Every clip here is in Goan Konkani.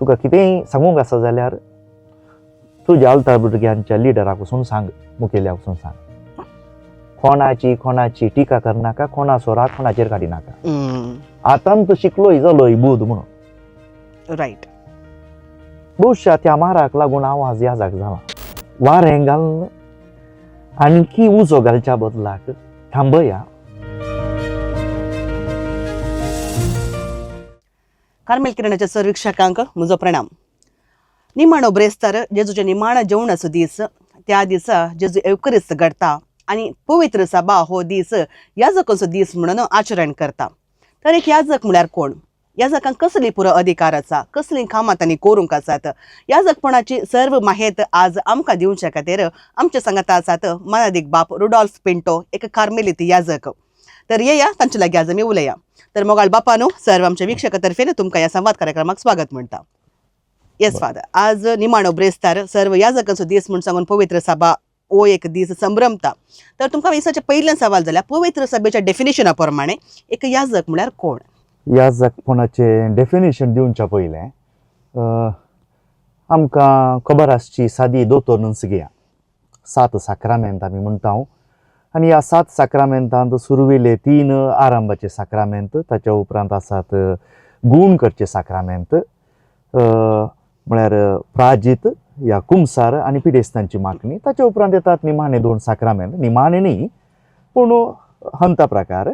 तुका कितेंय सांगूंक आसा जाल्यार तुज्या आल्तार भुरग्यांच्या लिडराक वचून सांग, मुखेल्याक वचून सांग. कोणाची कोणाची टिका करनाका, कोणाचो राग कोणाचेर काडिनाका. आतां तूं शिकलोय जालोय बूद म्हणून. रायट. बहुशा त्या माराक लागून आवाज याजाक जाला. वारें घालून आणखी उजो घालच्या बदलाक थांबया. कार्मेल किरणाच्या सर्विक्षकांक म्हजो प्रणाम. निमाणो ब्रेस्तार जेजूच्या निमाणा जेवणाचो दीस, त्या दिसा जेजू एवकरिस्त घडता आनी पवित्र सभा हो दीस याजकांचो दीस म्हणून आचरण करता. तर एक याजक म्हळ्यार कोण? याजकांक कसली पुरो अधिकार आसा? कसलीं कामां तांणी करूंक आसात? याजकपणाची सर्व माहेत आज आमकां दिवचे खातीर आमचे सांगाता आसात मानादीक बाप रुडॉल्फ पिंटो, एक कार्मेलीत याजक. तर येया तांचे लागीं आज आमी उलया. तर मोगाळ बापानो, सर्व आमच्या वीक्षका तर्फेन तुमकां ह्या संवाद कार्यक्रमाक स्वागत म्हणटा. येस फादर, आज निमाणो ब्रेस्तार सर्व याजकांचो दीस म्हूण सांगून पवित्र सभा हो एक दीस संभ्रमता. तर तुमकां विसाच्या पयल्यान सवाल जाल्यार पवित्र सभेच्या डेफिनेशना प्रमाणे एक याजक म्हळ्यार कोण? याजकपणाचें डेफिनेशन दिवच्या पयलें आमकां खबर आसची सादी दोतोर न्हय. सात साक्रामेंत आमी म्हणटा आनी ह्या सात साक्रामेंतांत सुरवेले तीन आरंभाचे साक्रामेंत, ताच्या उपरांत आसात गूण करचे साक्रामेंत, म्हळ्यार प्राजीत या कुमसार आनी पिडेस्तांची मागणी. ताच्या उपरांत येतात निमाणे दोन साक्रामेंत, निमाणे न्ही पूण हंता प्रकार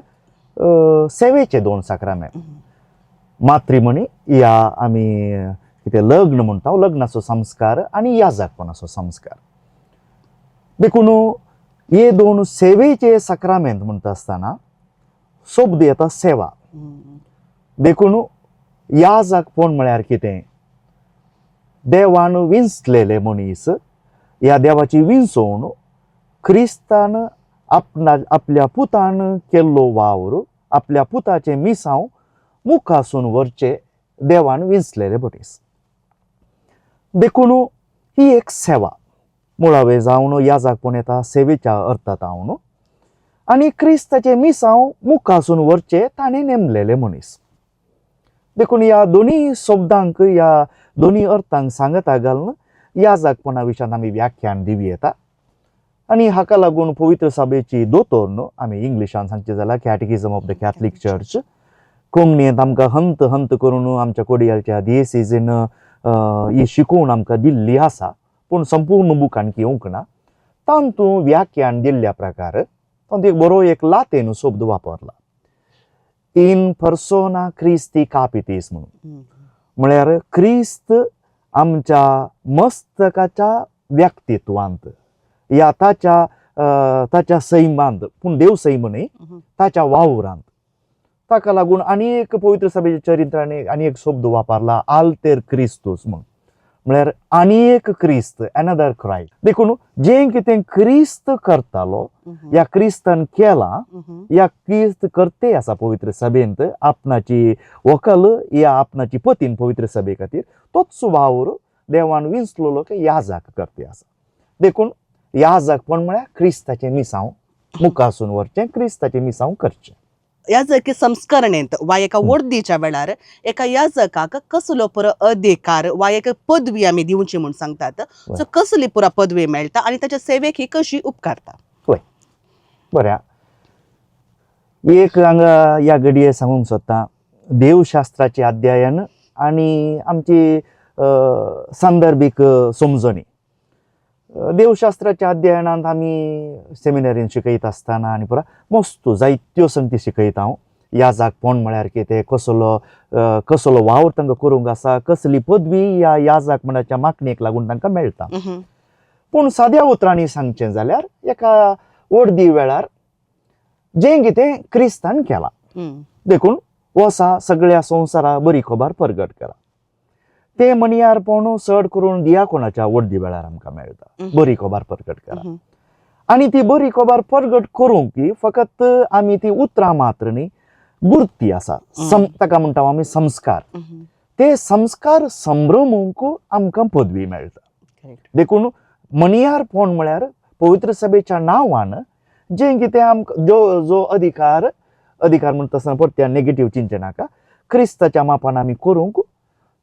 सेवेचे दोन साक्रामेंत, मातृमणी या आमी कितें लग्न म्हणटा, लग्नाचो संस्कार आनी याजकपणाचो संस्कार. देखून हे दोन सेवेचे साक्रामेंत म्हणटा आसतना शब्द येता सेवा. देखून याजकपण म्हळ्यार कितें? देवान विंचलेले मनीस, ह्या देवाची विंचोवण क्रिस्तान आपणा आपल्या पुतान केल्लो वावर, आपल्या पुताचें मिसांव मुखासून व्हरचे देवान विंचलेले मनीस. देखून ही एक सेवा मुळावे जावन याजकपण येता सेवेच्या अर्थात हांव आनी क्रिस्ताचें मिसांव मुखासून व्हरचे ताणें नेमलेले मनीस. देखून ह्या दोनी शब्दांक, ह्या दोनी अर्थांक सांगता घालून याजकपणा विशयान आमी व्याख्यान दिवं येता. आनी हाका लागून पवित्र सभेची दोतोर न्हू, आमी इंग्लिशान सांगचें जाल्यार Catechism of the Catholic Church, कोंकणींत आमकां हंत हंत करून आमच्या कोडियालच्या दियेसीजीन ही शिकोवन आमकां दिल्ली आसा, पूण संपूर्ण बूक आणखी येवंक ना. तातूंत व्याख्यान दिल्ल्या प्रकार तातूंत एक बरो एक लातेन शब्द वापरला, इन पर्सोना क्रिस्ती कापितीस म्हणून, म्हळ्यार क्रिस्त आमच्या मस्तकाच्या व्यक्तित्वांत या ताच्या ताच्या सैमांत, पूण देव सैम न्ही, ताच्या वावरांत. ताका लागून आनी एक पवित्र सभेच्या चरित्रांनी आनी एक शब्द वापरला, आल्तेर क्रिस्तूस म्हणून, म्हळ्यार आनी एक क्रिस्त, एनदर क्रायस्ट. देखून जें कितें क्रिस्त करतालो या क्रिस्तान केलां या क्रिस्त करते आसा पवित्र सभेंत आपणाची व्हंकल या आपणाची पतीन पवित्र सभे खातीर, तोच वावर देवान विंचलेलो की याजक करते आसा. देखून याजकपण म्हळ्यार क्रिस्ताचें मिसांव मुखासून व्हरचें, क्रिस्ताचें मिसांव करचें. याजकी संस्करणेंत वा एका वर्दीच्या वेळार एका याजकाक कसलो पुरो अधिकार वा एक पदवी आमी दिवची म्हूण सांगतात, सो कसली पुरो पदवी मेळटा आनी ताच्या सेवेक ही कशी उपकारता? बरें, एक हांगा ह्या घडये सांगूंक सोदता, देवशास्त्राचें अध्ययन आनी आमची संदर्भीक समजणी. देवशास्त्राच्या अध्ययनांत आमी सेमिनरीन शिकयता आसतना आनी पुरा मस्त जायत्यो संगती शिकयता हांव. याजकपण म्हळ्यार कितें, कसलो कसलो वावर तांकां करूंक आसा, कसली पदवी ह्या याजकपणाच्या मागणेक लागून तांकां मेळटा. पूण साद्या उतरांनी सांगचें जाल्यार एका वर्दी वेळार जें कितें क्रिस्तान केलां, देखून वसा सगळ्या संवसारा बरी खबर परगट करा, तें म्हणयारपण चड करून दियाकोणाच्या वर्दी वेळार आमकां मेळटा, बरी खबर परगट करा. आनी ती बरी खबर परगट करूंक की फकत आमी ती उतरां मात्र न्ही, गुर्ती आसा, ताका म्हणटा आमी संस्कार, ते संस्कार संभ्रमूंक आमकां पदवी मेळटा. देखून म्हणयारपण म्हळ्यार पवित्र सभेच्या नांवान जें कितें आमकां जो जो अधिकार, अधिकार म्हणटा आसतना परत्या नेगेटीव चिंतचें नाका, क्रिस्ताच्या मापान आमी करूंक,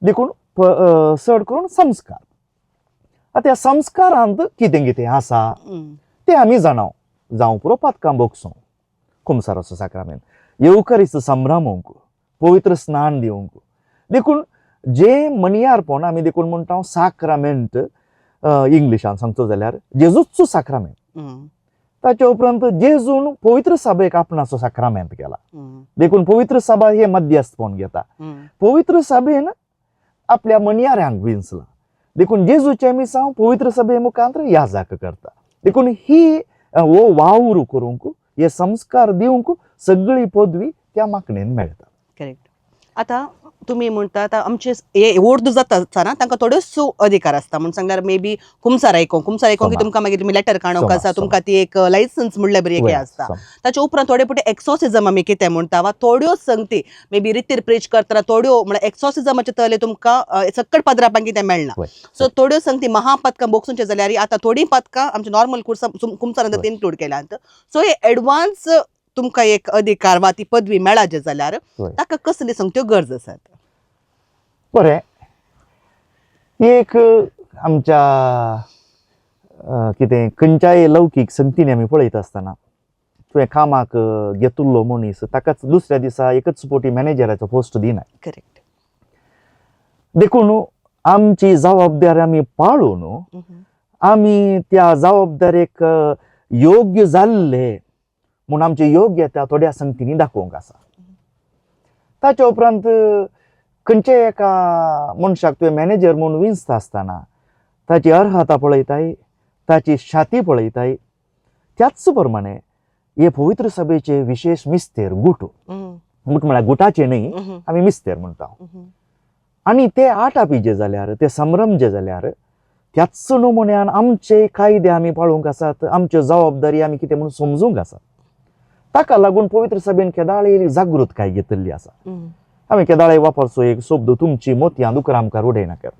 देखून चड करून संस्कार. आतां ह्या संस्कारांत कितें कितें आसा तें आमी जाणाव. जावं पुरो पातकां भोगसूं, कुमसाराचो साक्रामेंत, येवकारीचो संभ्रमूंक, पवित्र स्नान दिवंक. देखून जे मनियारपण आमी देखून म्हणटा साक्रामेंत, इंग्लिशान सांगचो जाल्यार जेजूचो साक्रामेंत. ताच्या उपरांत जेजून पवित्र सभेक आपणाचो साक्रामेंत केला, देखून पवित्र सभा हे मध्यस्थपण घेता. पवित्र सभेन आपल्या मनियाऱ्यांक विंचला, देखून जेजूचें मिसांव पवित्र सभे मुखांत याजाक करता. देखून ही हो वावर करूंक, हे संस्कार दिवंक सगळी पदवी त्या मागणेन मेळटा. करेक्ट. आतां तुमी म्हणटा, आतां आमचे हे ओर्द जाता आसतना तांकां थोड्योच अधिकार आसता म्हूण सांगल्यार मे बी कुमसार आयकोंक, कुमसार आयकोंक की तुमकां मागीर तुमी लेटर काडूंक आसा, तुमकां ती एक लायसन्स म्हणल्यार बरी एक हें आसता. ताच्या उपरांत थोडे पटे एक्सॉसिजम आमी कितें म्हणटा वा थोड्यो संगती मे बी रितीर प्रेच करतना थोड्यो, म्हळ्यार एक्सॉसिजमाचे तले तुमकां सक्कड पदरापांक कितें मेळना. सो थोड्यो संगती महापातकां बोगसूंचे जाल्यार आतां थोडीं पातकां आमच्या नॉर्मल कुर्सा कुमसारांत इन्क्लूड केल्यांत. सो हे एडवान्स तुमकां एक अधिकार वा ती पदवी मेळाचे जाल्यार ताका कसली संगत्यो गरज आसात? बरें, एक आमच्या कितें खंयच्याय लौकीक संगतीनी आमी पळयता आसतना तुवें कामाक घेतिल्लो मनीस ताकाच दुसऱ्या दिसा एकच फावटी मॅनेजराचो पोस्ट दिना. देखून आमची जबाबदारी आमी पाळून आमी त्या जबाबदारेक योग्य जाल्ले म्हूण आमची योग्यता थोड्या संगतींनी दाखोवंक आसा. ताच्या उपरांत खंयच्याय एका मनशाक तुवें मॅनेजर म्हूण विंचता आसतना ताची अर्हता पळयताय, ताची छाती पळयताय. त्याच प्रमाणे हे पवित्र सभेचे विशेश मिस्तेर गुट, गुट म्हळ्यार गुटाचे न्हय, आमी मिस्तेर म्हणटा. आनी ते आटापी जे जाल्यार, ते संभ्रम जे जाल्यार त्याच नमुन्यान आमचे कायदे आमी पाळूंक आसात, आमच्यो जबाबदारी आमी कितें म्हणून समजूंक आसात. ताका लागून पवित्र सभेन केदाळे जागृतकाय घेतिल्ली आसा. आमी केदाळे वापरचो एक शब्द, तुमची मोतयां दुकरा मुखार उडयनाकात.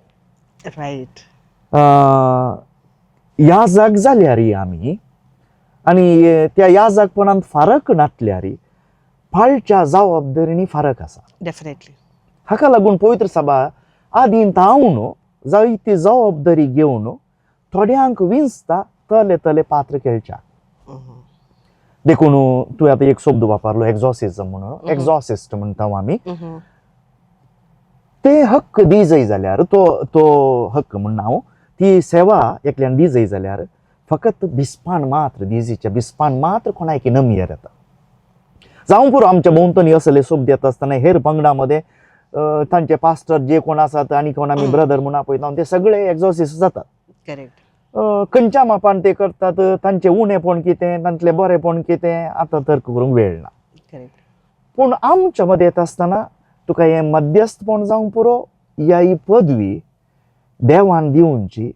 ह्या जाग जाल्यार आमी आनी त्या ह्या जागपणांत फारक नातल्यार पाळच्या जबाबदारींनी फारक आसा. हाका लागून पवित्र सभा आदीं तावन जायती जबाबदारी घेवन थोड्यांक विंचता तले तले पात्र खेळच्या. देखून तुवें आतां एक शब्द वापरलो एक्झॉसिझम म्हणून, एक्झॉसिस्ट म्हणटा आमी. ते हक्क दी जाय जाल्यार तो तो हक्क म्हणना हांव, ती सेवा एकल्यान दी जाय जाल्यार फकत बिस्पान मात्र दिजीच्या बिस्पान मात्र कोणाक नमयेर येता. जावं पुरो आमच्या भोंवतणी असले शब्द येता आसतना हेर पंगडा मदें तांचे पास्टर जे कोण आसात आनी कोण आमी ब्रदर म्हूण आपयता ते सगळे एक्झॉसिस्ट जातात. खंयच्या मापान ते करतात, तांचें उणेपण कितें, तांतलें बरेंपण कितें, आतां तर्क करूंक वेळ ना. पूण आमच्या मदें येता आसतना तुका हें मध्यस्थपण जावंक पुरो, ह्या ही पदवी देवान दिवची.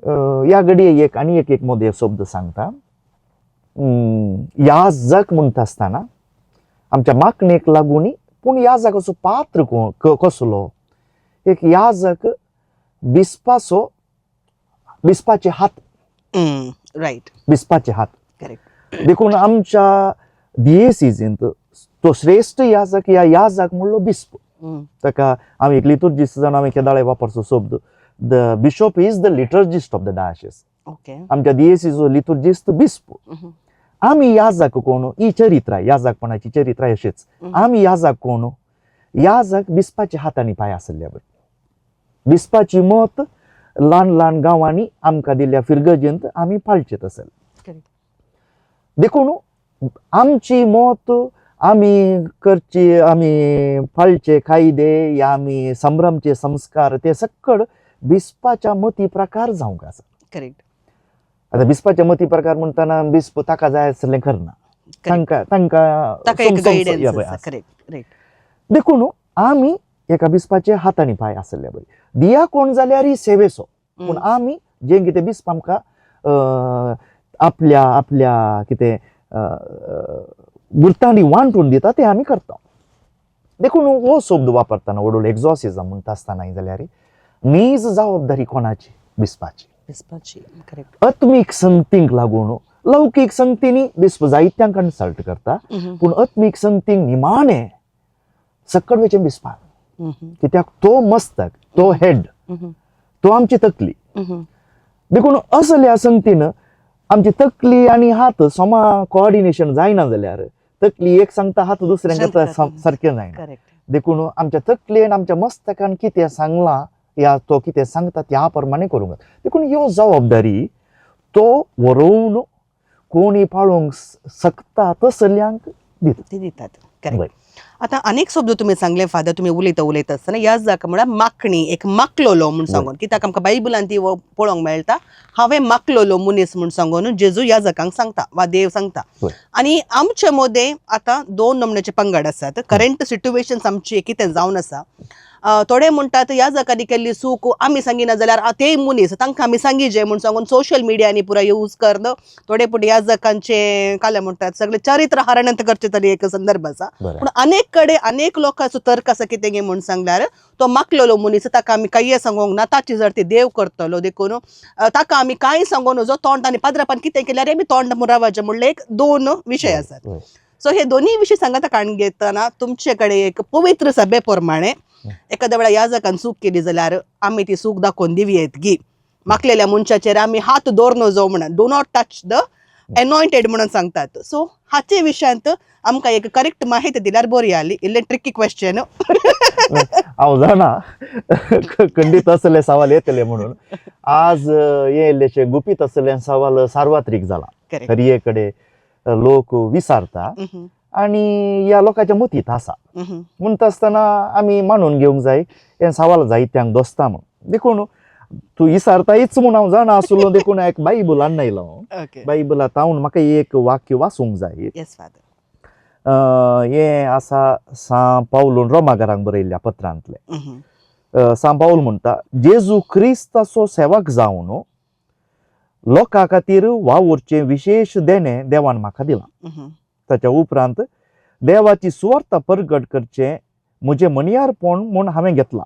ह्या घडये एक आनी एक एक मदें शब्द सांगता. याजक म्हणटा आसतना आमच्या मागणेक लागून, पूण याजकाचो पात्र कसलो, एक याजक बिस्पाचो, बिस्पाचे हात. बिस्पाचे हात. देखून आमच्या दियेसिजींत तो श्रेश्ठ याजक या याजक म्हणलो बिस्प. ताका आमी एक लिटुर्जिस्ट जावन आमी केदाळे वापरचो शब्द, the bishop is the liturgist of the diocese. आमच्या दियेसिजो लिटुर्जिस्ट बिस्प. आमी याजक कोण, ही चरित्र याजकपणाची चरित्र अशीच. आमी याजक कोण, याजक बिस्पाच्या हातांनी पांय आसल्या बरी. बिस्पाची मत ल्हान ल्हान गांवांनी आमकां दिल्ल्या फिरगजेंत आमी पाळचें तशें. देखून आमची मत आमी करची, आमी पाळचे कायदे या आमी संभ्रमचे संस्कार ते सक्कड बिस्पाच्या मती प्रकार जावंक आसा. आतां बिस्पाच्या मती प्रकार म्हणटना बिस्प ताका जाय आसलें करना, तांकां तांकां ताका एक गायडन्स आसा. Correct right. देखून आमी एका बिस्पाचे हातांनी पांय आसले बरी. दिया कोण जाल्यार ही सेवेचो, पूण आमी जें कितें बिस्प आमकां आपल्या आपल्या कितें वृत्तांनी वांटून दिता तें आमी करता. देखून हो शब्द वापरतना व्हडलो एक्झॉसिझम म्हणटा आसतना जाल्यार नीज जबाबदारी कोणाची, बिस्पाची. बिस्पाची. करेक्ट. आत्मीक संगतींक लागून लौकीक संगतींनी बिस्प जायत्यांक कन्सल्ट करता, पूण आत्मीक संगतींक निमाणें सक्कड वयचें बिस्पान, कित्याक तो मस्तक. तो हेड, तो आमची तकली. देखून असल्या संगतीन आमची तकली आनी हात समा कोऑर्डिनेशन जायना जाल्यार तकली एक सांगता, हात दुसऱ्यांक सारकें जायना. देखून आमच्या तकलेन, आमच्या मस्तकान कितें सांगलां या तो कितें सांगता त्या प्रमाणे करूंक जाय. देखून ह्यो जबाबदारी तो वरोवन कोणी पाळोवंक शकता तसल्यांक दिता. ते दितात, करेक्ट. आतां अनेक शब्द तुमी सांगले फादर, तुमी उलयता उलयता आसतना ह्याच जाका म्हळ्यार माखणी, एक माकलोलो म्हूण सांगून, कित्याक आमकां बायबलान ती पळोवंक मेळटा, हांवें माकलोलो मनीस म्हूण सांगून जेजू ह्या जकांक सांगता वा देव सांगता. आनी आमचे मदें आतां दोन नमण्याचे पंगड आसात. करंट सिट्युएशन आमची कितें जावन आसा, थोडे म्हणटात ह्या जकांनी केल्ली चूक आमी सांगिना जाल्यार तेय मनीस तांकां आमी सांगिजे म्हूण सांगून सोशल मिडियांनी पुराय यूज करन थोडे पूण ह्या जकांचे काले म्हणटात सगळे चरित्र हरण करचे तरी एक संदर्भ आसा. पूण अनेक कडेन अनेक लोकांचो तर्क आसा कितें गे म्हूण सांगल्यार तो माकलेलो मनीस, ताका आमी कांय सांगोंक ना, ताची जर ती देव करतलो, देखून ताका आमी कांय सांगो नजो, तोंड आनी पाद्रापान कितें केल्यार आमी तोंड मुरावाचें म्हणलें एक दोन विशय आसात. सो हे दोनूय विशय सांगता काडून घेतना तुमचे कडेन एक पवित्र सभे प्रमाणे एखाद्या वेळार ह्या जकान चूक केली जाल्यार आमी ती चूक दाखोवन दिवयेत गी, माकलेल्या मनशाचेर आमी हात दवर नजो म्हणून, do not touch the anointed म्हणून सांगतात. सो हाचे विशयांत आमकां एक करेक्ट माहिती दिल्यार बरी जाली. इल्लें ट्रिकी क्वेश्चन. हांव जाणा खंडीत असले सवाल येतले म्हणून. आज हे इल्लेशे गुपीत असले सवाल सार्वत्रिक जाला. हरये कडेन लोक विसारता आनी ह्या लोकांच्या मतींत आसा. म्हणटा आसतना आमी मानून घेवंक जाय हें सवाल जायत्यांक दोसता म्हूण. देखून तूं विसारतायच म्हूण हांव जाणा आसलो, देखून एक बायबल हाडून आयलो. बायबला तावन म्हाका एक वाक्य वाचूंक जाय. Yes father. हें आसा सां पावलून रोमागारांक बरयल्ल्या पत्रांतलें. सां पावल म्हणटा, जेजू क्रिस्ताचो सेवक जावन लोकां खातीर वावुरचें विशेश देणें देवान म्हाका दिलां. ताच्या उपरांत देवाची सुवार्ता परगट करचें म्हजें मनियारपण म्हूण हांवें घेतलां.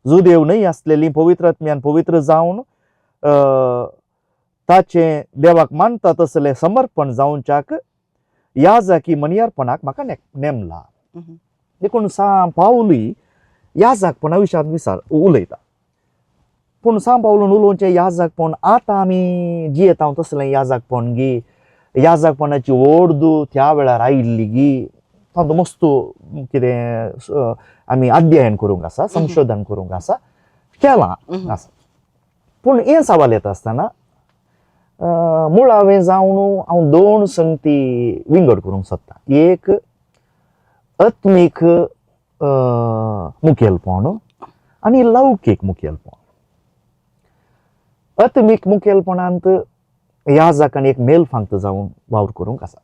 जुदेव न्हय आसलेली पवित्र आत्म्यान पवित्र जावन ताचें देवाक मानता तसलें समर्पण जावच्याक ह्या जाकी मनियारपणाक म्हाका नेमला. देखून सां पावलूय याजकपणा विशयांत विचार उलयता. पूण सां पावलून उलोवचें याजकपण आतां आमी जियेता तसलें याजकपण गी, याजकपणाची ओर्द त्या वेळार आयिल्ली गी, तातूंत मस्त कितें आमी अध्ययन करूंक आसा, संशोधन करूंक आसा, केलां आसा. पूण हें सवाल येता आसतना मुळावें जावन हांव दोन संगती विंगड करूंक सोदतां. एक आत्मीक मुखेलपण आनी लौकीक मुखेलपण. आत्मीक मुखेलपणांत ह्या जाकान एक मेलफांत जावन वावर करूंक आसा.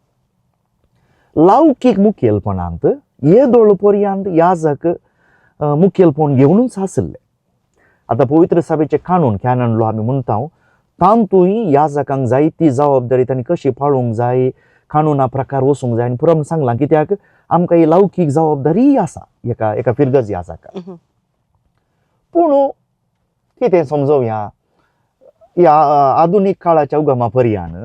लौकीक मुखेलपणांत येदोळ पर्यंत याजक मुखेलपण घेवनूच आशिल्ले. आतां पवित्र सभेचे कानून, कॅनन लॉ आमी म्हणटा, तातूंय याजकांक जाय ती जबाबदारी तांणी कशी पाळोवंक जाय, कानुना प्रकार वचूंक जाय आनी पुरो सांगलां. कित्याक आमकां ही लौकीक जबाबदारीय आसा एका एका फिरगज याजका. पूण कितें समजोवया, ह्या आधुनीक काळाच्या उगमा पर्यान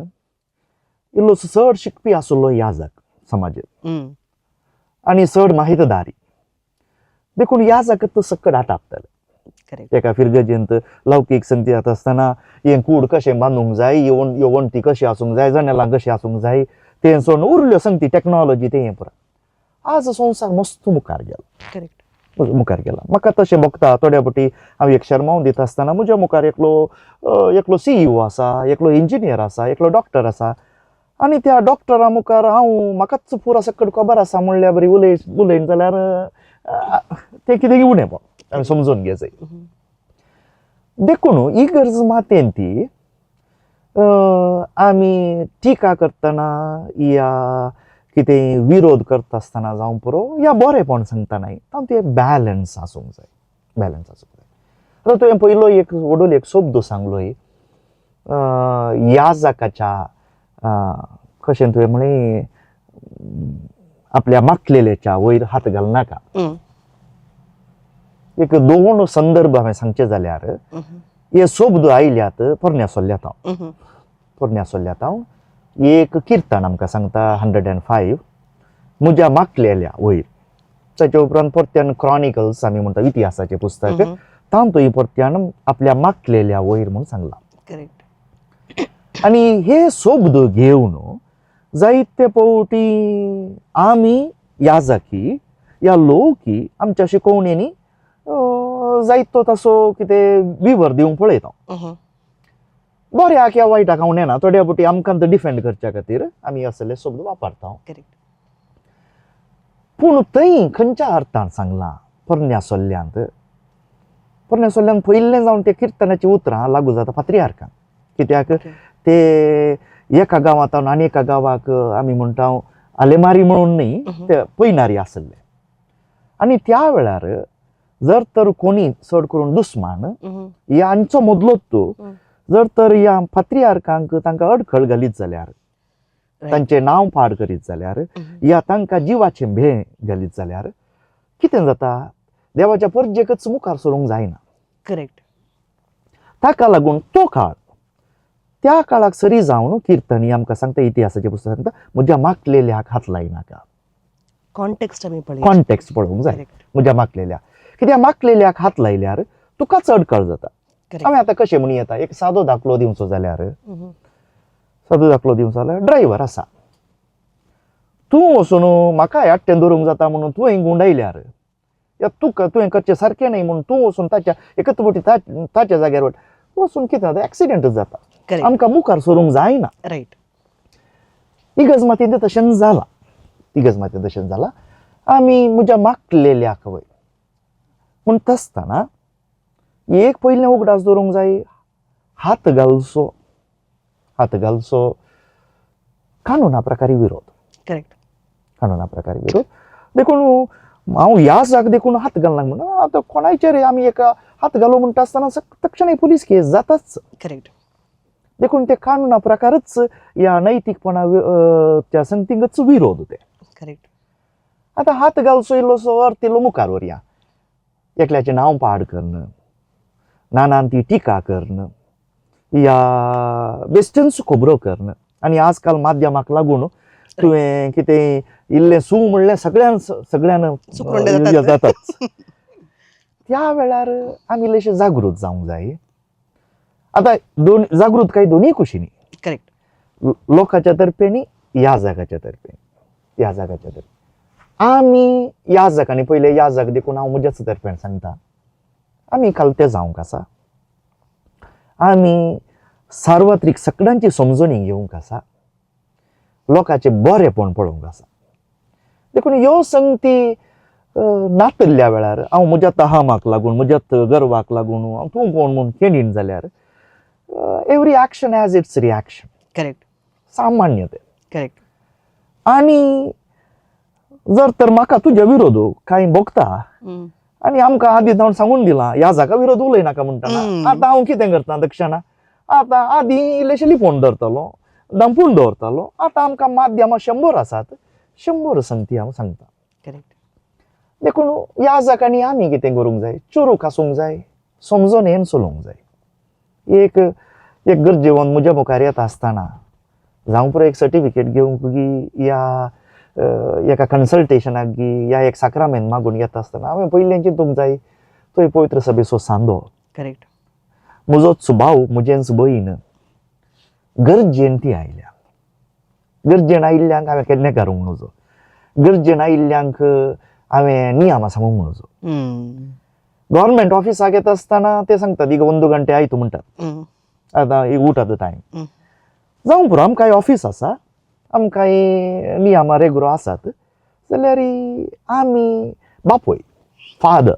इल्लो चड शिकपी आशिल्लो याजक समाजेत आनी चड माहितदारी, देखून याजक तो सक्कड आटापताले. एका फिरगजेंत लौकीक संगती जाता आसतना हें कूड कशें बांदूंक जाय, ह्यो वण्टी कशी आसूंक जाय, जनेलां कशीं आसूंक जाय, तें सोडून उरल्यो संगती टॅक्नॉलॉजी तें पुराय. आज संवसार मस्त मुखार गेला. मुखार गेला. म्हाका तशें भोगता थोड्या फावटी हांव एक शर्माव दिता आसतना म्हज्या मुखार एकलो एकलो सीईओ आसा, एकलो इंजिनियर आसा, एकलो डॉक्टर आसा आनी त्या डॉक्टरा मुखार हांव म्हाकाच पुरो सक्कड खबर आसा म्हणल्यार बरी उलयन जाल्यार तें कितें उणें पण आमी समजून घेवचें. देखून ही गरज मातेन ती आमी टिका करतना या कितें विरोध करता आसतना जावं पुरो या बरेंपण सांगतना तातूंत एक बॅलन्स आसूंक जाय, बॅलन्स आसूंक जाय. आतां तुवें पयलो एक व्हडलो एक शब्द सांगलो याजकाच्या कशें तुवें म्हळें, आपल्या माखलेल्याच्या वयर हात घालनाका. एक दोन संदर्भ हांवें सांगचे जाल्यार हे शब्द आयल्यात पोरण्या सोल्ल्यात हांव, पोरण्या सोल्ल्यात हांव एक किर्तन आमकां सांगता 105, म्हज्या माखलेल्या वयर ताच्या उपरांत परत्यान क्रॉनिकल्स आमी म्हणटा, इतिहासाचें पुस्तक, तातूंय परत्यान आपल्या मागलेल्या वयर म्हूण सांगलां. आनी हे शब्द घेवन जायते फावटी आमी याजकी या लोकी आमच्या शिकोवणेंनी जायतो तसो कितें विवर दिवंक पळयता. बऱ्याक या वायटाक हांव नेणा, थोड्या फावटी आमकां तो डिफेंड करच्या खातीर आमी असले शब्द वापरता. पूण थंय खंयच्या अर्थान सांगलां? पोरण्या सोल्ल्यांत, पोरण्या सोल्ल्यांत पयलें जावन ते किर्तनाचीं उतरां लागू जाता पात्रियार्कांक. कित्याक ते एका गांवांत आनी एका गांवाक आमी म्हणटा आलेमारी म्हणून न्ही, ते पयनारी आसले. आनी त्या वेळार जर तर कोणी चड करून दुस्मान ह्या हांचो मदलोच तूं, जर तर ह्या पात्रियार्कांक तांकां अडखळ घालीत जाल्यार, तांचें नांव पाड करीत जाल्यार, या तांकां जिवाचें भें घालीत जाल्यार कितें जाता, देवाच्या परजेकच मुखार सरूंक जायना. ताका लागून तो काळ त्या काळाक सरी जावन किर्तनी आमकां सांगता, इतिहासाचें पुस्तक सांगता, म्हज्या मागलेल्याक हात लायनाका. कॉन्टेक्स्ट आमी पळय. कॉन्टेक्स्ट पळोवंक जाय. म्हज्या मागलेल्या, कित्याक मागलेल्याक हात लायल्यार तुकाच अडखळ जाता. हांवें आतां कशें म्हणूं येता, एक सादो दाखलो दिवचो जाल्यार, सादो दाखलो दिवचो जाल्यार ड्रायव्हर आसा, तूं वचून म्हाका आट्टें धरूंक जाता म्हणून तुवें गुंडायल्यार, या तुका तुवें करचें सारकें न्हय म्हणून तूं वचून ताच्या एकच फावटी ताच्या जाग्यार वचून कितें जाता, एक्सिडंटच जाता. आमकां मुखार सरूंक जायना. इगर्ज मातयेन तें तशेंच जालां, इगर्ज मातयेन तशेंच जालां. आमी म्हज्या मागलेल्याक वय म्हणटा आसतना एक पयलें उगडास दवरूंक जाय, हात घालचो, हात घालचो कानुना प्रकारी विरोध. कानुना प्रकारी विरोध. देखून हांव ह्या जाग देखून हात घालना म्हणून आतां कोणायचेर आमी एक हात घालो म्हणटा आसतना तक्षणी पुलीस केस जाताच. देखून ते कानुना प्रकारच ह्या नैतीकपणा त्या संगतींकच विरोध ते. आतां हात घालचो इल्लोसो अर्थ इल्लो मुखार व्हरया, एकल्याचें नांव पाड करणं, नानान ती टिका करणं, या बेश्टेंच खबरो करणं. आनी आजकाल माध्यमाक लागून तुवें कितें इल्लें सूं म्हणलें सगळ्यान सगळ्यान सुकरुंडे जातात. जाताच. त्या वेळार आमी इल्लेशे जागृत जावंक जाय. आतां दोन जागृत काय दोनूय कुशींनी, लोकांच्या तर्फेनी, ह्या जागाच्या तर्फेनी, ह्या जागाच्या तर्फे आमी ह्या जागांनी पयलें ह्या जाग देखून हांव म्हज्याच तर्फेन सांगता, आमी कालते जावंक आसा, आमी सार्वत्रीक सगळ्यांची समजणी घेवंक आसा, लोकांचें बरेंपण पळोवंक आसा. देखून ह्यो संगती नातल्ल्या वेळार हांव म्हज्या तहामाक लागून, म्हज्या गर्वाक लागून हांव तूं कोण म्हूण केणीन जाल्यार every action has its reaction. सामान्य तें. आनी जर तर म्हाका तुज्या विरोध कांय भोगता आनी आमकां आदीं जावन सांगून दिलां ह्या जागा विरोध उलयनाका म्हणटना, आतां हांव कितें करता दक्षणा, आतां आदीं इल्लेशें लिपोवन दवरतालो, दांपून दवरतालो, आतां आमकां माध्यमां 100 आसात, 100 संगती हांव सांगता. देखून ह्या जागांनी आमी कितें करूंक जाय, चोरूक आसूंक जाय, समजोन हेन चलोवंक जाय. एक एक गरजेवन म्हज्या मुखार येता आसतना जावं पुरो एक सर्टिफिकेट घेवंक गी या एका कन्सल्टेशनाक गी या एक साक्रामेंत मागून येता आसतना हांवें पयलें चिंतूंक जाय तो पवित्र सभेचो सांदो. म्हजोच भाव, म्हजेंच भयण गरजेन ती आयल्या, गरजेन आयिल्ल्यांक हांवें केन्ना काडूंक नजो, गरजेन आयिल्ल्यांक हांवें नियमां सांगूंक नजो. गव्हर्मेंट ऑफिसाक येता आसतना ते सांगतात ಈಗ ಒಂದು ಗಂಟೆ ಆಯ್ತು म्हणटात, आतां एक ऊटाचो टायम जावं पुरो, आमकां ऑफीस आसा, आमकां नियमां रेगुरो आसात जाल्यार आमी बापूय फादर.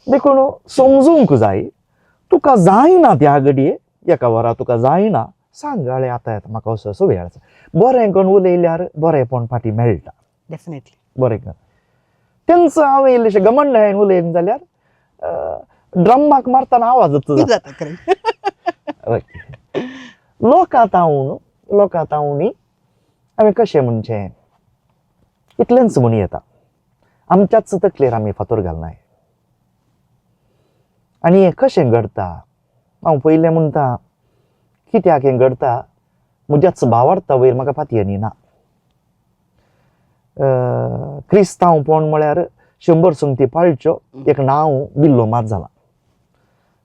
देखून समजूंक जाय, तुका जायना त्या घडये एका वरा तुका जायना सांग, आळे आतां येता म्हाका असो असो वेळ आसा, बरें करून उलयल्यार बरेंपण फाटीं मेळटा. बरें कर तेंचो हांवें इल्लेशें घमंडायेन उलयलें जाल्यार ड्रमाक मारतना आवाजच जाता. जाता. लोकां तावन, लोकां तावनी हांवें कशें म्हणचें इतलेंच म्हणूं येता, आमच्याच तकलेर आमी फातर घालनाय. आनी हें कशें घडटा हांव पयलें म्हणटा, कित्याक हें घडटा म्हज्याच भावार्था वयर म्हाका पातयेनी ना. क्रिस्तांवपण म्हळ्यार 100 संगती पाळच्यो एक नांव बिल्लो मात जाला.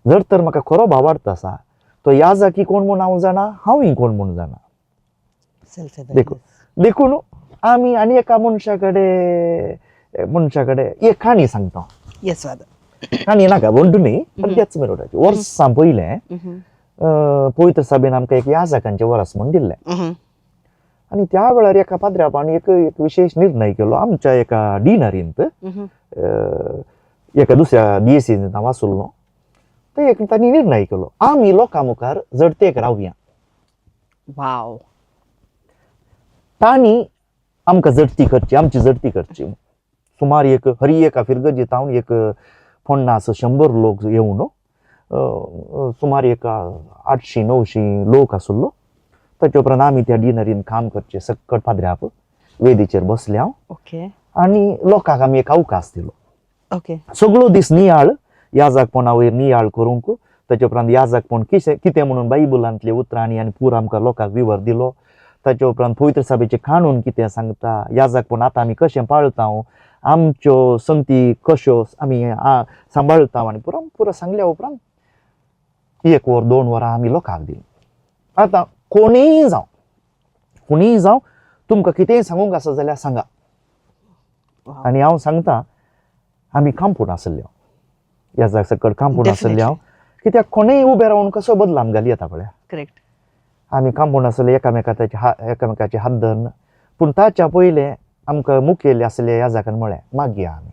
जर तर म्हाका खरो भावार्थ आसा तो याजाकी कोण म्हूण हांव जाणा, हांवूय कोण म्हूण जाणा. सेल्फ. देखून आमी आनी एका मनशा कडेन एक काणी सांगता. Yes father. काणी नाका व्हडली न्ही, पण त्याच मेरोडाची. वर्सां पयलें पवित्र सभेन आमकां एक याजकांचें वरस म्हूण दिल्लें आनी त्या वेळार एका पाद्र्यापान एक एक विशेश निर्णय केलो. आमच्या एका डिनरींत एका दुसऱ्या डीएसींत हांव आसुल्लो, ते एक तांणी निर्णय केलो आमी लोकां मुखार जडतेक रावया. वाव. तांणी आमकां जडती करची, आमची जडती करची. सुमार एक हरी एका फिरगर्जी तावन एक 50-100 लोक येवन सुमार एक 800-900 लोक आसुल्लो. ताचे उपरांत आमी त्या डिनरीन काम करचें सक्कट पाद्र्याप वेदीचेर बसले हांव. ओके. आनी लोकांक आमी एक अवकाश दिलो. ओके. सगळो दीस नियाळ याजकपणा वयर नियाळ करूंक, ताचे उपरांत याजकपण कितें कितें म्हणून बायबलांतले उतरांनी आनी पूर आमकां लोकांक विवर दिलो. ताचे उपरांत पवित्र सभेचें कानून कितें सांगता, याजकपण आतां आमी कशें पाळता, आमच्यो संगती कश्यो आमी सांबाळता आनी पुरो पुरो सांगल्या उपरांत 1 वर 2 वरां आमी लोकांक दिलीं. आतां कोणीय जावं, कोणीय जावं, तुमकां कितेंय सांगूंक आसा जाल्यार सांगा. आनी हांव सांगता आमी कांपून आसल्ले, ह्या जाग सकयल कांपून आसल्ले हांव, कित्याक कोणूय उबे रावन कसो बदलाम घाली येता पळय. करेक्ट. आमी कांपून आसले एकामेकाचे हात धरून. पूण ताच्या पयलें आमकां मुखेल आसले ह्या जागान म्हळें मागया आमी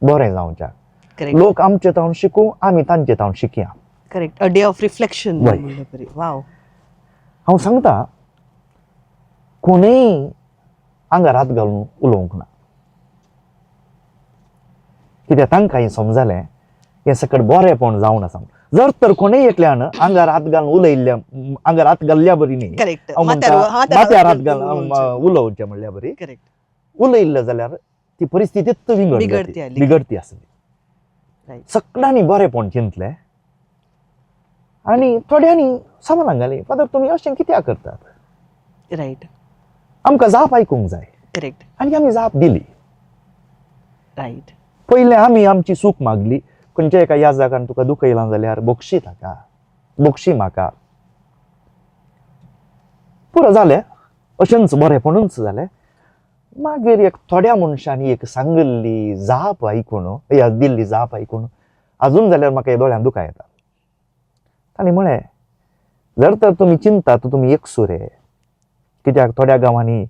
बरें जावच्याक, लोक आमचे तावन शिकूं, आमी तांचे तावन शिकया. Correct. A day of reflection. वाव. हांव सांगता कोणूय आंगार हात घालून उलोवंक ना, कित्याक तांकां समजलें हें सकट बरेंपण जावन आसा. जर तर कोणूय एकल्यान आंगार हात घालून उलयल्ल्या, आंगार हात घाल्ल्या बरी न्ही, करेक्ट, माथ्यार हात घालून उलोवचें म्हणल्या बरी, करेक्ट, उलयल्लें जाल्यार ती परिस्थितीच बिगडती आसली. सगळ्यांनी बरेंपण चिंतलें आनी थोड्यांनी सवालां घालीं, फादर तुमी अशें कित्याक करतात? रायट. आमकां जाप आयकूंक जाय. करेक्ट. आनी आमी जाप दिली. रायट. पयलें आमी आमची चूक मागली, खंयच्या एका ह्या जागान तुका दुखयलां जाल्यार बोगशी ताका, बोगशी म्हाका. पुरो जालें, अशेंच बरेंपणूच जालें. मागीर एक थोड्या मनशांनी एक सांगिल्ली जाप आयकून, या दिल्ली जाप आयकून आजून जाल्यार म्हाका दोळ्यान दुखां येता. तांणी म्हळें जर तर तुमी चिंतात तुमी एकसुरे, कित्याक थोड्या गांवांनी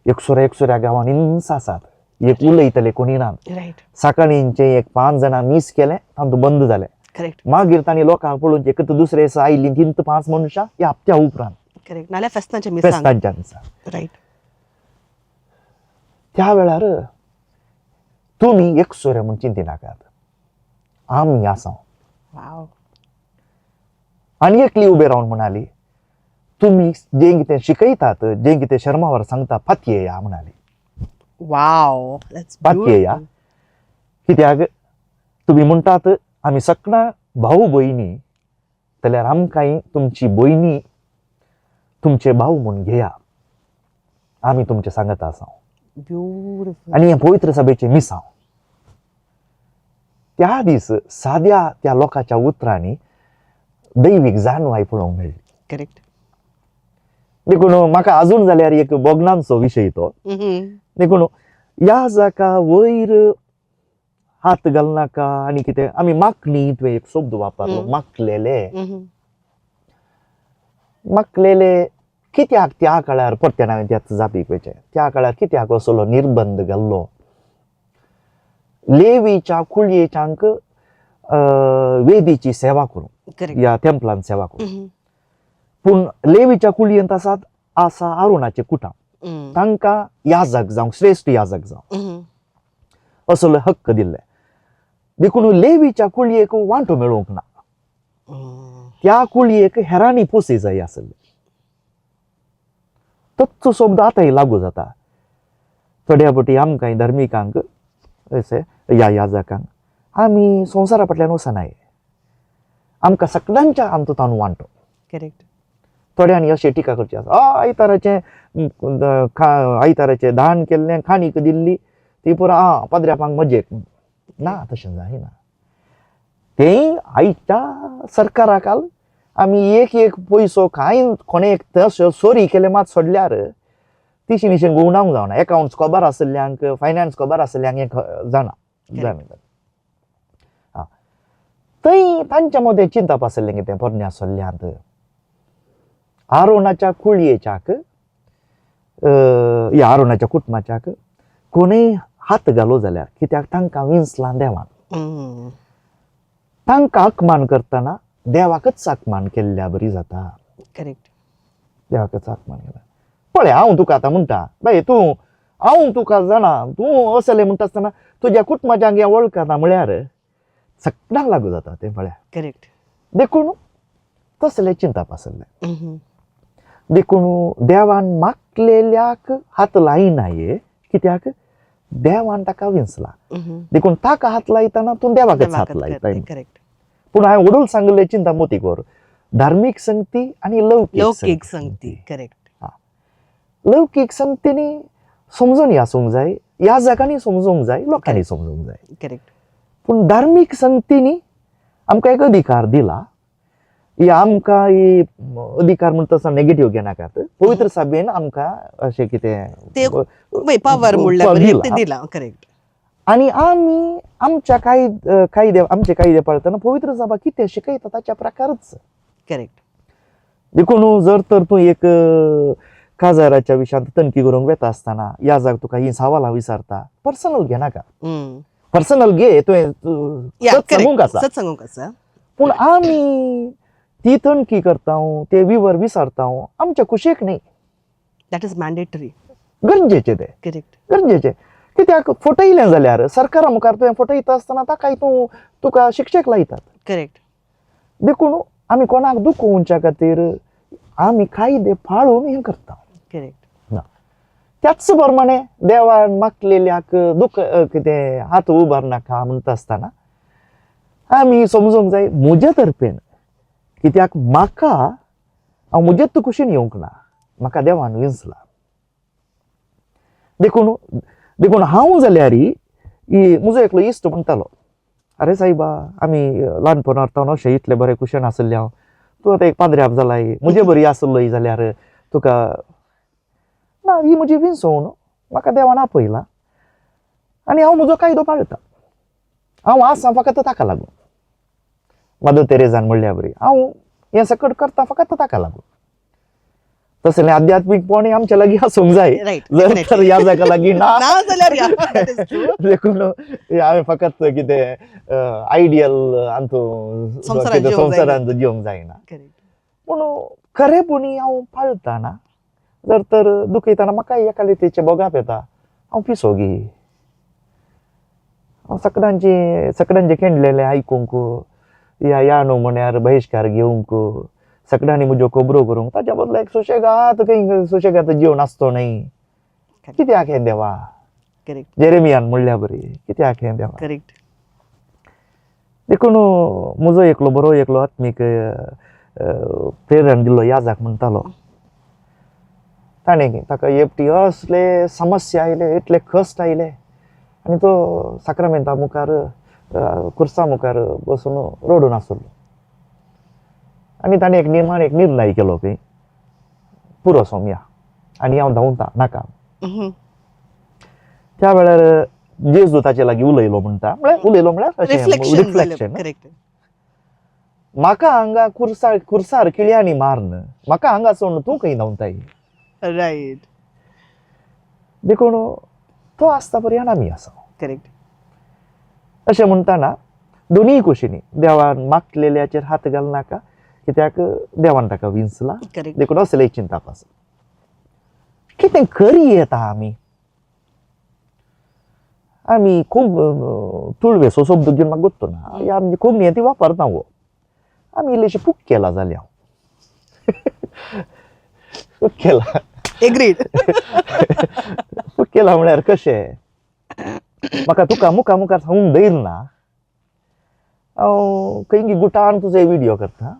एकसुऱ्या एकसुऱ्या गांवांनी आसात, एक उलयतले कोणी ना. सकाळींचे एक 5 जाणां मीस केलें, तांतू बंद जालें. करेक्ट. मागीर तांणी लोकांक पळोवन एक दुसरे दिसा आयलीं 3 ते 5 मनशां ह्या हप्त्या उपरांत. करेक्ट. नाल्यार फेस्तांच्या मिसांक. फेस्तांच्या मिसांक. रायट. त्या वेळार तुमी एकसुरे म्हूण चिंतिनाकात, आमी आसा. आनी एकली उबे रावन म्हणाली तुमी जें कितें शिकयतात, जें कितें शर्मावर सांगता फातयेया म्हणाली. वाव. फातयेया, कित्याक तुमी म्हणटात आमी सगळ्यां भाऊ भयणी, जाल्यार आमकांय तुमची भयणी तुमचे भाव म्हूण घेया, आमी तुमचे सांगत आसा. आनी हें पवित्र सभेचें मिसांव. त्या दीस साद्या त्या लोकांच्या उतरांनी दैवीक जाणवाय पळोवंक मेळ्ळी. करेक्ट. देखून म्हाका आजून जाल्यार एक बोगनांचो विशय तो. देखून ह्या जाका वयर हात घालनाका आनी कितें आमी मागणी, तुवें एक शब्द वापरलो मागलेले, मागलेले कित्याक त्या काळार परत्यान हांवें त्याच जापीक वयचें, त्या काळार कित्याक असलो निर्बंध घाल्लो? लेवीच्या कुळयेच्यांक वेदीची सेवा करूं या तेंपलान सेवा करूं, पूण लेवीच्या कुळयेंत आसात आसा आरुणाचे कुटां, तांकां याजक जावंक, श्रेश्ठ याजक जावंक असलो हक्क दिल्ले. देखून लेवीच्या कुळयेक वांटो मेळोवंक ना, त्या कुळयेक हेरांनी पोसय जाय आसले. तत्व शब्द आतांय लागू जाता. थोड्या फावटी आमकां धार्मिकांक अशें ह्या याजकांक आमी संवसारा फाटल्यान वचनाय, आमकां सगळ्यांच्या आमचो ताणू वांटो. करेक्ट. थोड्यांनी अशें टिका करची आसा, आयताराचें आयताराचें दान केल्लें, खाणीक दिल्ली ती पुरो आं पाद्र्यापांक मजेक ना, तशें जायना. तेंय आयच्या सरकारा काल आमी एक एक पयसो कांय कोणें एक तशें चोरी केलें मात सोडल्यार तिशी निशेन घुंवडावंक जावना. एकावंट्स खबर आशिल्ल्यांक, फायनान्स खबर आशिल्ल्यांक हें जाणा जाणा. आं थंय तांच्या मदें चिंतप आशिल्लें कितें पोरण्या सल्ल्यांत आरोणाच्या कुळयेच्याक ह्या आरोणाच्या कुटुंबाच्याक कोणूय हात घालो जाल्यार कित्याक तांकां विंचलां देवान, तांकां अपमान करतना देवाकच अपमान केल्ल्या बरी जाता. करेक्ट. देवाकच अपमान केला. पळय हांव तुका आतां म्हणटा बाय तूं, हांव तुका जाणा तूं असलें म्हणटा आसतना तुज्या कुटुंबाच्यांक हें वळखना म्हळ्यार सगळ्यांक लागू जाता तें पळया. करेक्ट. देखून तसलें चिंतप आसलें. देखून देवान मागलेल्याक हात लायना हे कित्याक देवान ताका विंचला, देखून ताका हात लायतना तूं देवाकच हात लायता. करेक्ट. पूण हांवें वडूल सांगिल्लें चिंता मोतीक धार्मीक संगती आनी लौकीक संगती. करेक्ट. लौकीक संगतीनी समजून आसूंक जाय, ह्या जागांनी समजूंक जाय, लोकांनी समजूंक जाय. करेक्ट. पूण धार्मीक संगतीनी आमकां एक अधिकार दिला, ही आमकां ही अधिकार म्हणटा आसतना नेगेटीव घेनाकात, पवित्र सभेन आमकां अशें कितें पावर म्हणल्यार दिला. करेक्ट. आनी आमी आमच्या कायदे आमचे कायदे पाळतना पवित्र सभा कितें शिकयता ताच्या प्रकारच. करेक्ट. देखून जर तर तूं एक काजाराच्या विशयांत तनकी करूंक वेता आसतना ह्या जाग तुका ही सवालां विचारता, पर्सनल घेनाका, पर्सनल घे तुवें सांगूंक आसा, सांगूंक आसा. पूण आमी ती तणकी करता, ते विवर विचारता आमच्या कुशेक न्ही. That is mandatory. गरजेचें तें. करेक्ट. गरजेचें कित्याक फटयलें जाल्यार सरकारा मुखार तुवें फटयता आसतना ताकाय तूं तुका शिक्षेक लायतात. करेक्ट. देखून आमी कोणाक दुखोवच्या खातीर आमी कायदे पाळून हें करता. करेक्ट. ना त्याच प्रमाणे देवान मागलेल्याक दुख कितें हात उबारनाका म्हणटा आसतना आमी समजूंक जाय म्हज्या तर्फेन, कित्याक म्हाका हांव म्हजेच कुशीन येवंक ना, म्हाका देवान विंचला. देखून देखून हांव जाल्यार ही म्हजो एकलो इश्ट म्हणटालो, अरे सायबा आमी ल्हानपणार तावन अशें इतलें बरें कुशेन आसलें हांव, तूं आतां एक पाद्र्याब जालाय, म्हजे बरी आसलोय जाल्यार तुका ना, ही म्हजी विंचवण, म्हाका देवान आपयला आनी हांव म्हजो कायदो पाळटा, हांव आसा फकत ताका लागून. मदर तेरेजान म्हणल्या बरी हांव हें सकट करता फकत ताका लागून. तसलें आध्यात्मीकपण आमच्या लागीं आसूंक जाय, जर तर ह्या जागा लागीं ना देखून हांवें फकत कितें आयडियल आमचो संवसारांत जिवंक जायना. पूण खरेपणी हांव पाळटाना जर तर दुखयतना म्हाका एका रितीचें भोगाप येता, हांव पिसो गी, हांव सगळ्यांचे सगळ्यांचे केंडलेलें आयकूंक या या न्हू म्हण्यार बहिश्कार घेवंक सगळ्यांनी म्हज्यो खबरो करूंक, ताच्या बदला एक सुशेगाद खंय सुशेगाद जेवन आसतो न्हय, कित्याक हें देवा. करेक्ट. जेरेमियान म्हणल्या बरी कित्याक हें देवा. करेक्ट. देखून म्हजो एकलो बरो एकलो आत्मीक प्रेरण दिल्लो याजाक म्हणटालो, ताणें ताका एकटी असले समस्या आयले, इतले कश्ट आयले आनी तो साक्रामेंता मुखार खुर्सा मुखार बसून रडून आसलो आनी ताणें एक निमाण एक निर्णय केलो की पुरो सोमया आनी हांव धांवता नाका. त्या वेळार जेजू ताचे लागीं उलयलो म्हणटा, म्हळ्यार उलयलो म्हळ्यार अशें रिफ्लेक्शन. म्हाका हांगा खुर्सार खुर्सार किळ्यांनी मारन म्हाका हांगा सोडून तूं खंय धांवताय. रायट. देखून तो आसता पर्यंत आमी आसा. करेक्ट. अशें म्हणटाना दोनूय कुशींनी देवान मागलेल्याचेर हात घालनाका, कित्याक देवान ताका विंचला. देखून असलें चिंतप आसा. कितें करी येता आमी आमी खूब तुळवेसो शब्द घेवन म्हाका गोत्तो ना, आमी कोंकणी ती वापरता हो, आमी इल्लेशे पूक केला जाल्या हांव पूक केला. एग्रीड. पूक केला म्हळ्यार कशें, म्हाका तुका मुखार मुखार सांगूंक धैर्य ना, हांव खंय गुटान तुजो विडियो करता,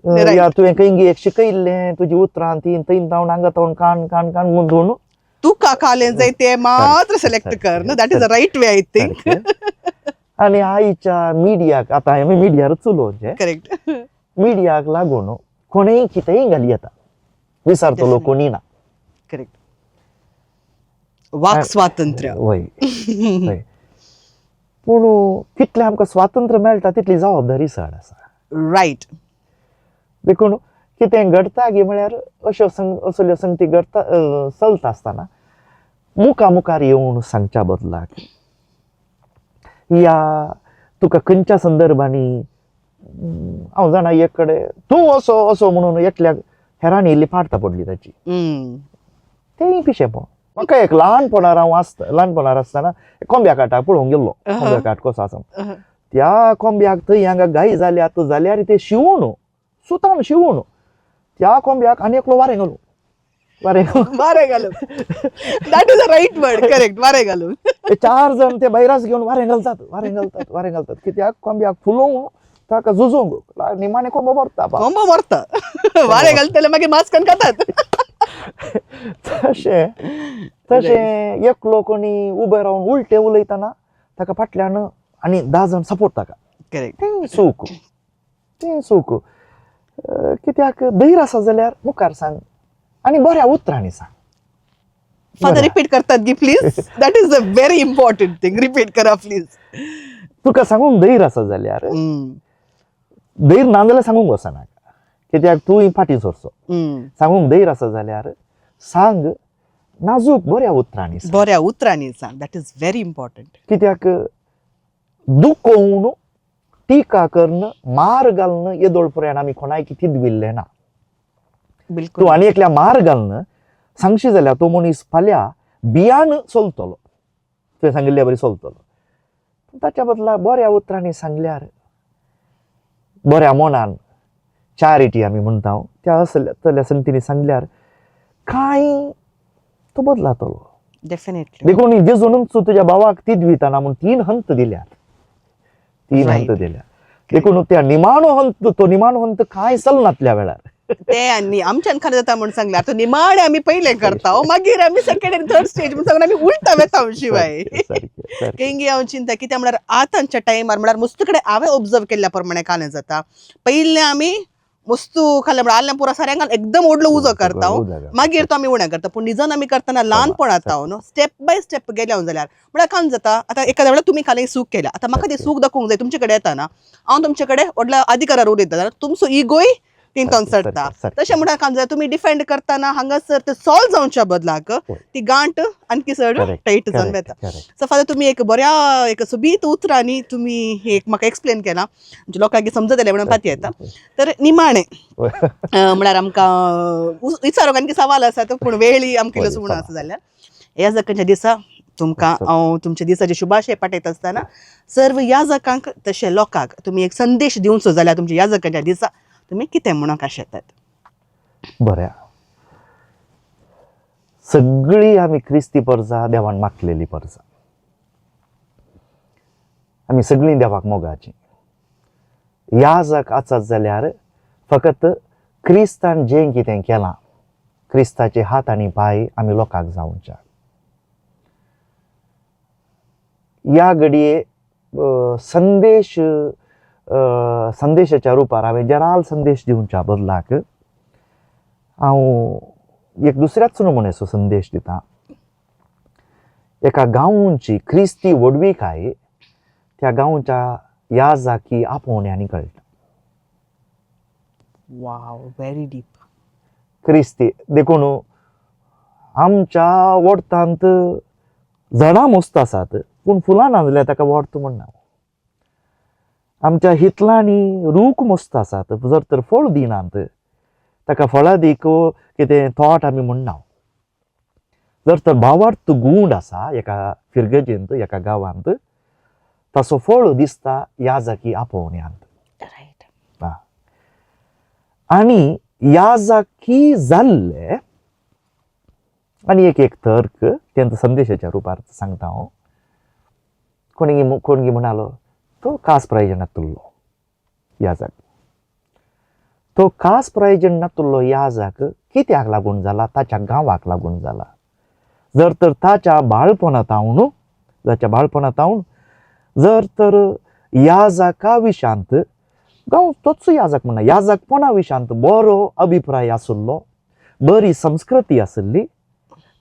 या तुवें खंय एक शिकयल्लें तुजी उतरां ती थंय जावन हांगा जावन कान कान कान गुंजून तुका खालें जाय ते मात्र सिलेक्ट कर न्हू, that is the right way I think. सारकें. आनी आयच्या मिडियाक आतां आमी मिडियारूच उलोवचें. करेक्ट. मिडियाक लागून कोणेय कितेंय घाली येता, विचारतलो कोणी ना. करेक्ट, वाक स्वातंत्र्य. वय वय, पूण कितलें आमकां स्वातंत्र्य मेळटा तितली जबाबदारी चड आसा. रायट. देखून कितें घडटा गी म्हळ्यार अश्यो संग असल्यो संगती घडटा चलता आसतना मुखा मुखार येवन सांगच्या बदलाक या तुका खंयच्या संदर्भांनी हांव जाणा एक कडेन तूं असो असो म्हणून एकल्याक हेरांनी इल्ली पाडता पडली ताची, तेंय पिशेपण. म्हाका एक ल्हानपणार हांव आसता, ल्हानपणार आसतना कोंब्या काटाक पळोवंक गेल्लो, कोंब्या काट कसो आसा. त्या कोंब्याक थंय हांगा गाय जाल्यात जाल्यार ते शिवून सुतान शिवून त्या कोंब्याक आनी एकलो वारें घालूं वारें घालूं. वारे घालून, that is a right word, correct, वारे घालून. ते चार जाण ते बैरास घेवन वारें घालतात वारें घालतात वारें घालतात, कित्याक कोंब्याक फुलोवंक ताका झुजोवंक निमाणें कोंबो मरता. कोंबो मरता, वारे घालतले मागीर मास्कान खातात. तशें तशें एकलो कोणी उबे रावन उलटे उलयतना ताका फाटल्यान आनी 10 जाण सपोर्ट ताका. करेक्ट. तें चूक, तें चूक. कित्याक धैर्य आसा जाल्यार मुखार सांग आनी बऱ्या उतरांनी सांग. फादर बरें. रिपीट करतात गी please, that is a very important thing, repeat करा प्लीज. तुका सांगूंक धैर्य आसा जाल्यार, धैर्य ना जाल्यार सांगूंक वचनाका, कित्याक तूं फाटीं सरचो. सांगूंक धैर्य आसा जाल्यार सांग, नाजूक बऱ्या उतरांनी सांग. बऱ्या उतरांनी सांग, that is very important. कित्याक दुखोवन टिका करून मार घालून येदोळ पर्यंत आमी कोणाक तिदविल्लें ना. बिलकुल. तूं आनी एकल्या मार घालून सांगशी जाल्यार तो मनीस फाल्यां बियान चलतलो, तुवें सांगिल्ल्या बरी चलतलो. ताच्या बदला बऱ्या उतरांनी सांगल्यार बऱ्या मनान चॅरिटी आमी म्हणटा त्या असल्या तसल्या संगतींनी सांगल्यार कांय तो बदलातलो. डेफिनेटली. देखून जेजूनच तुज्या भावाक तिदविताना म्हूण 3 हंत दिल्यात, 3 हंत दिल्या. देखून त्या निमाणो हंत, तो निमाणो हंत कांय चलनातल्या वेळार ते आनी आमच्यान खाला जाता म्हूण सांगले. आतां निमाणे आमी पयलें करता, मागीर आमी सेकंड आनी थर्ड स्टेज म्हूण सांगून आमी उलटा वेता शिवाय. केंगी हांव चिंता कित्याक म्हळ्यार आतांच्या टायमार म्हळ्यार मस्त कडेन हांवें ऑब्जर्व केल्ल्या प्रमाणे खालें जाता. पयलें आमी वस्तू खालें म्हळ्यार आलें पुरो साऱ्यांक एकदम व्हडलो उजो करता, मागीर तो आमी उणें करता. पूण निजन आमी करतना ल्हानपणांत हांव न्हू स्टेप बाय स्टेप गेल्या जाल्यार म्हळ्यार काम जाता. आतां एखाद्या वेळार तुमी खालें सूख केल्या, आतां म्हाका तें सूख दाखोवंक जाय तुमचे कडेन येताना हांव तुमचे कडेन व्हडल्या अधिकारार उलयता जाल्यार तुमचो इगोय तितून चडटा. तशें म्हळ्यार काम जाता तुमी डिफेंड करतना हांगासर ते सॉल्व जावच्या बदलाक ती गांठ आणखी चड टायट जावन वता. सो फादर तुमी एक बऱ्या एक सोबीत उतरांनी तुमी एक म्हाका एक्सप्लेन केलां, म्हणजे लोकांक समजतलें म्हणून पाती येता. तर निमाणें म्हळ्यार आमकां विचारूंक आणखी सवाल आसा पूण वेळी आमकां इल्लो सुमण आसा जाल्यार ह्या जकांच्या दिसा तुमकां हांव तुमच्या दिसाचे शुभाशय पाठयता आसतना सर्व याजकांक तशें लोकांक तुमी एक संदेश दिवचो जाल्यार तुमच्या याजकांच्या दिसा तुमी कितें म्हणूंक आशेतात? बऱ्या, सगळी आमी क्रिस्ती परजा देवान मागलेली परजा, आमी सगळीं देवाक मोगाची. याजक आसत जाल्यार फकत क्रिस्तान जें कितें केलां क्रिस्ताचे हात आनी पांय आमी लोकांक जावच्या. ह्या घडये संदेश संदेशाच्या रुपार हांवें जराल संदेश दिवच्या बदलाक हांव एक दुसऱ्याच नमुन्याचो संदेश दिता. एका गांवची क्रिस्ती व्हडविकाय त्या गांवच्या याजाकी आपोवण्यांनी कळटा. वाव, व्हेरी डीप. क्रिस्ती देखून आमच्या वोडतांत झाडां मस्त आसात पूण फुलां ना जाल्यार ताका वोर्त म्हणना. आमच्या हितलांनी रूख मस्त आसात जर तर फळ दिनात ताका फळादीक कितें थोट आमी म्हणना. जर तर भावार्थ गूंड आसा एका फिरगजेंत एका गांवांत ताचो फळ दिसता याजाकी आपोवण्यांत. आनी याजाकी जाल्ले आनी एक एक तर्क तेंच्या संदेशाच्या रुपार सांगता हांव. कोणगी कोणगी म्हणालो तो कास प्रायजनांतलो याजक, तो खास प्रयोजन नातुल्लो याजक कित्याक लागून जाला, ताच्या गांवाक लागून जाला। जर तर ताच्या बाळपणांत ताच्या बाळपणांत जर तर याजका विशांत गांव तोच याजक म्हणना, याजकपणा विशांत बरो अभिप्राय आशिल्लो, बरी संस्कृती आशिल्ली,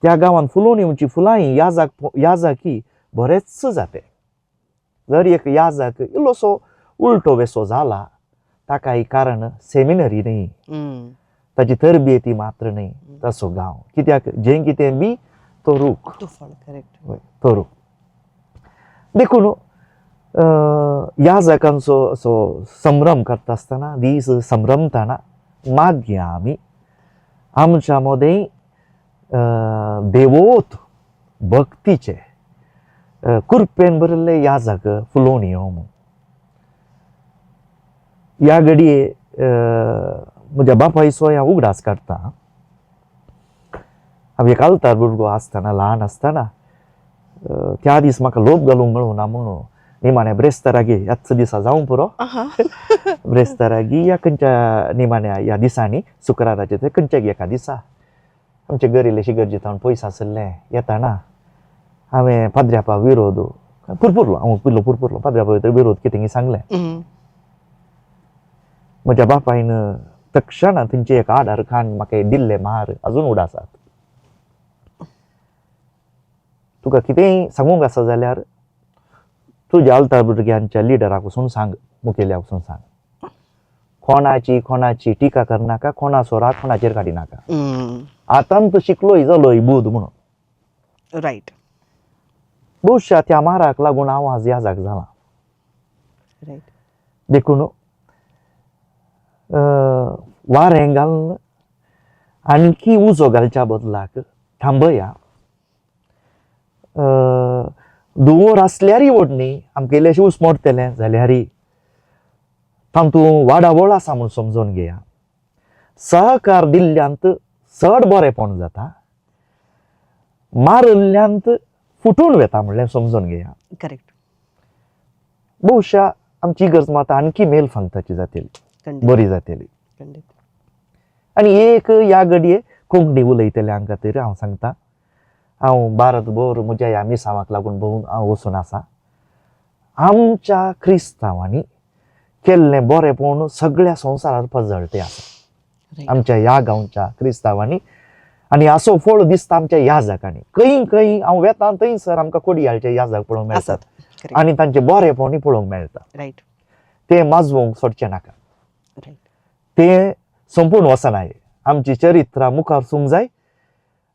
त्या गांवांत फुलोवन येवची फुलांय याजक याजकी बरेच जाते। जर एक याजक इल्लोसो उल्टो वेसो जाला ताकाय कारण सेमिनरी न्ही, ताची तरबेती मात्र न्ही, तसो गांव कित्याक जें कितें बी तो रूख, करेक्ट, तो रूख। देखून याजकांचो असो संभ्रम करता आसतना, दीस संभ्रमतना मागया आमी आमच्या मदें देवोत भक्तीचे कुरपेन भरिल्ले याजक फुलोवन येवं म्हूण। ह्या घडये म्हज्या बापायचो हांव उगडास काडटा। हांव एक आल्तार भुरगो आसतना, ल्हान आसतना, त्या दीस म्हाका लोप घालूंक मेळूं ना म्हणून निमाण्या ब्रेस्तारागी ह्याच दिसा जावंक पुरो, ब्रेस्तारागी या खंयच्या निमाण्या ह्या दिसांनी शुक्राराचे ते खंयच्या एका दिसा आमचे घर इल्लेशी गरजे तावन पयस आशिल्लें, येताना हांवें पाद्र्यापा विरोध पुरपुरलो, हांव इल्लो पुरपुरलो, पाद्र्यापा विरोध कितें सांगलें। म्हज्या बापायन तक्षणा थंयचे एक आडार खाण म्हाका दिल्ले मार अजून उडासात। तुका कितेंय सांगूंक आसा जाल्यार तुज्या आल्तार भुरग्यांच्या लिडराक वचून सांग, मुखेल्याक वचून सांग, कोणाची कोणाची टिका करनाका, कोणाचो राग कोणाचेर काडिनाका, आतां तूं शिकलोय जालोय बूद म्हणून। रायट, बहुशा त्या माराक लागून हांव आज याजाक जाला। रायट, देखून वारें घालून आणखी उजो घालच्या बदलाक थांबया, धुंवर आसल्यारय व्हड न्ही, आमकां इल्लेशें उस्मोडटलें जाल्यारय तातूंत वाडावळ आसा म्हूण समजून घेया। सहकार दिल्ल्यांत चड बरेंपण जाता, मारिल्ल्यांत फुटून वता म्हणलें समजून घेया। करेक्ट, बहुशा आमची गरज मात आणखी मेल फांगताची जातली, बरी जातली। आनी एक ह्या घडये कोंकणी उलयतल्यांक खातीर हांव सांगता, हांव भारतभर म्हज्या ह्या मिसांवाक लागून भोंवून हांव वचून आसा, आमच्या क्रिस्तांवांनी केल्लें बरेंपण सगळ्या संवसारार पजळटें आसा, आमच्या ह्या गांवच्या क्रिस्तांवांनी, आनी असो फळ दिसता आमच्या याजकांनी। खंय खंय हांव वेता थंयसर आमकां कोडयाळचे याजक पळोवंक मेळटात आनी तांचें बरेंपणूय पळोवंक मेळटा। रायट, तें माजवोंक सोडचें नाका, तें सोंपून वचना, आमची चरित्रां मुखार सूंक जाय,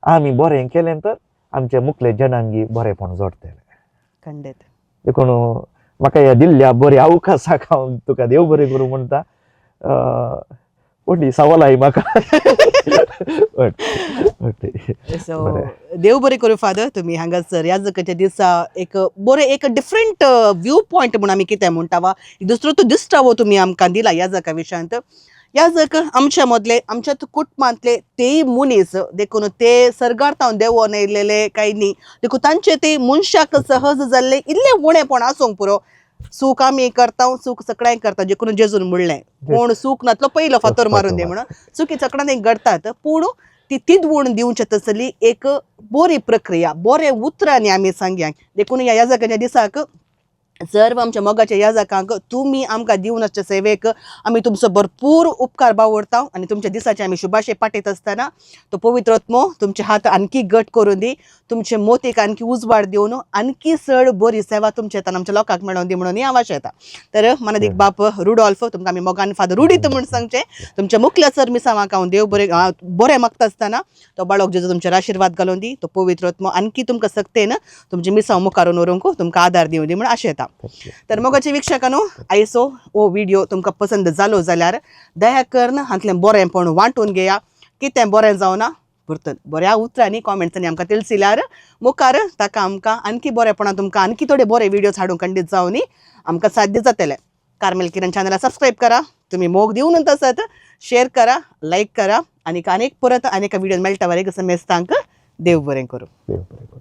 आमी बरें केलें तर आमचे मुखले जनांगी बरेंपण जोडटलें। खंडीत, देखून म्हाका ह्या दिल्ल्या बऱ्या अवकाशाक हांव तुका देव बरें करूं म्हणटा। व्हडली सवाल म्हाका। सो देव बरें करूं फादर, तुमी हांगासर याजकाच्या दिसा एक बरें एक डिफरंट व्यू पॉयंट म्हूण आमी कितें म्हणटा वा दुसरो तो दिश्टावो तुमी आमकां दिला याजका विशयांत। याजक आमच्या मदले, आमच्या कुटुंबांतले तेय मनीस, देखून ते सर्गार तावन देवोन येयलेले काय न्ही, देखून तांचे ते मनशाक सहज जाल्ले इल्लें उणेपण आसूंक पुरो। सूख आमी करता, सूख सगळ्यांक करता, जेकरून जेजून म्हणलें कोण सूख नातलो पयलो फातर मारून दी म्हणून, चुकी सगळ्यांक घडटात, पूण ती तिदवण दिवचे तसली एक बरी प्रक्रिया, बरे उतरांनी आमी सांगया। देखून ह्या याजकाच्या दिसाक सर्व आमच्या मोगाच्या याजकांक तुमी आमकां दिवन आसच्या सेवेक आमी तुमचो भरपूर उपकार बावडता आनी तुमच्या दिसाचे आमी शुभाशय पाठयत आसतना तो पवित्र आत्मो तुमचे हात आणखी घट करून दी, तुमचे मोतीक आणखी उजवाड दिवन आणखी चड बरी सेवा तुमच्या हातान आमच्या लोकांक मेळोवन दी म्हणून हांव आशेता। तर मनादीक बाप रुडॉल्फ, तुमकां आमी मोगान फादर रुडीत म्हूण सांगचें, तुमच्या मुखल्या सर मिसांवाक हांव देव बरें बरें मागता आसतना तो बाळक जेजू तुमचेर आशिर्वाद घालून दी, तो पवित्र आत्मो आणखी तुमकां सक्तेन तुमचे मिसांव मुखार व्हरूंक तुमकां आदार दिवं दी म्हूण आशेता। तर मोगाचे वीक्षकांनो, आयचो हो व्हिडिओ तुमकां पसंद जालो जाल्यार दया करून हांतलें बरेंपण वांटून घेया, कितें बरें जावना परतून बऱ्या उतरांनी कॉमेंट्सांनी आमकां तिळसिल्यार मुखार ताका आमकां आणखी बरेपणां तुमकां आणखी थोडे बरे व्हिडियोज हाडूंक खंडीत जावनी आमकां साध्य जातलें। कार्मेल किरण चॅनला सबस्क्रायब करा, तुमी मोग दिवन तसत शेअर करा, लायक करा आनी आनीक परत आनी एका व्हिडियो मेळटा वरे कसं मेस्तांक देव बरें करूं। देव बरें करूं।